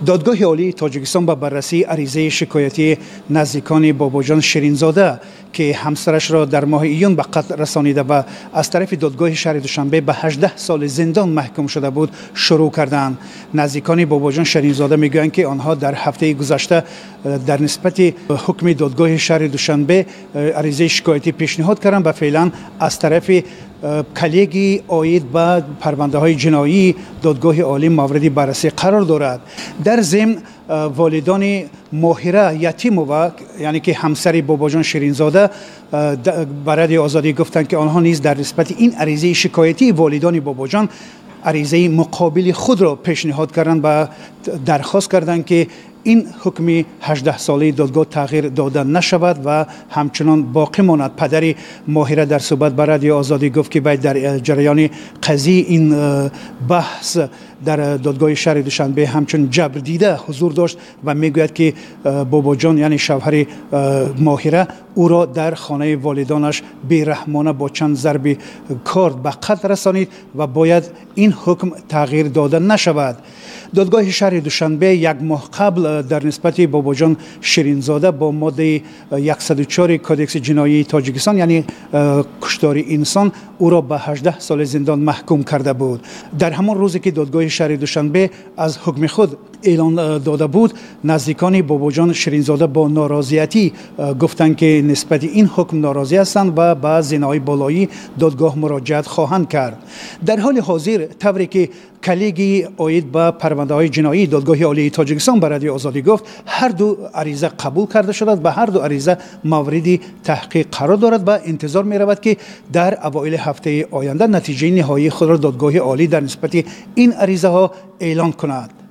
Додгоҳи Олии Тоҷикистон ба баррасии аризаи шикоятии наздикони Бобоҷон Ширинзода, ки ҳамсарашро дар моҳи июн ба қатл расонида ва аз тарафи додгоҳи шаҳри Душанбе ба 18 соли зиндон маҳкум шуда буд, шурӯъ карданд. Наздикони Бобоҷон Ширинзода мегӯянд, ки онҳо дар ҳафтаи гузашта дар нисбати ҳукми додгоҳи шаҳри Душанбе аризаи шикоятӣ пешниҳод карданд ва феълан аз тарафи коллегии оид ба парвандаҳои ҷиноии додгоҳи олӣ мавриди баррасӣ қарор дорад. Дар зимн, волидони Моҳира Ятимова, яъне ки ҳамсари Бобоҷон Ширинзода, ба Радиои Озодӣ гуфтанд, ки онҳо низ дар нисбати ин аризаи шикоятии волидони Бобоҷон аризаи муқобили худро пешниҳод карданд ва дархост карданд, ки ин ҳукми 18-солаи додгоҳ тағйир дода нашавад ва ҳамчунон боқӣ монад. Падари Моҳира дар суҳбат ба Радиои Озодӣ гуфт, ки вай дар ҷараёни қазияи ин баҳс дар додгоҳи шаҳри Душанбе ҳамчун ҷабрдида ҳузур дошт ва мегӯяд, ки Бобоҷон, яъне шавҳари Моҳира, ӯро дар хонаи волидонаш бераҳмона бо чанд зарби корд ба қатл расонид ва бояд ин ҳукм тағйир дода нашавад. Додгоҳи шаҳри Душанбе як моҳ қабл дар нисбати Бобоҷон Ширинзода бо моддаи 104 Кодекси ҷиноии Тоҷикистон, яъне куштори инсон, ӯро ба 18 соли зиндон маҳкум карда буд. Дар ҳамон рӯзе, ки додгоҳи шаҳри Душанбе аз ҳукми худ эълон дода буд, наздикони Бобоҷон Ширинзода бо норозиятӣ гуфтанд, ки нисбати ин ҳукм норозӣ ҳастанд ва ба зинаҳои болоии додгоҳ муроҷиат хоҳанд кард. Дар ҳоли ҳозир, тавре ки коллегии оид ба парвандаҳои ҷиноии додгоҳи олии Тоҷикистон ба Радиои Озодӣ гуфт, ҳар ду ариза қабул карда шудааст ва ҳар ду ариза мавриди таҳқиқ қарор дорад ва интизор меравад, ки дар авоили ҳафтаи оянда натиҷаи ниҳоии худро додгоҳи олӣ дар нисбати ин аризаҳо эълон кунад.